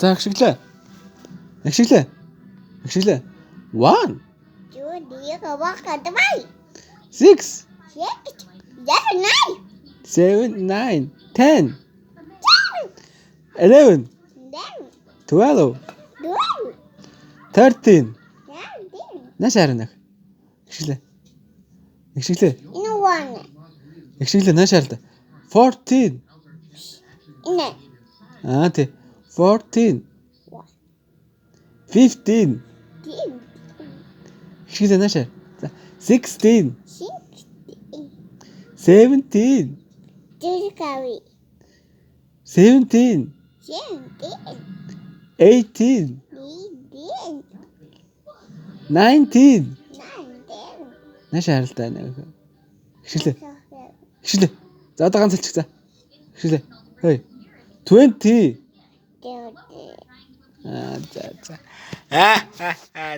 За, агшиглаа. Агшиглаа. Агшиглаа. 1 2, 3, 4, 5, 6 6, 7, 8, 7, 9, 10, 11, 11, 12, 12, 13. 13. Нааш харна. Агшиглаа. Агшиглаа. Энэ 1. Агшиглаа, нааш харна. 14. Энэ. Аа, тий. 14. 15. 10. Агшиглаа, нааш хар. За, 16. 16. 17. 17. 17. 17. 18. 18. 19. 19. Нааш харалтай. Агшиглаа. Агшиглаа. За, одоо ганц хэлчих, за. Агшиглаа. Хей. 20. 20. Аа, за. Аа.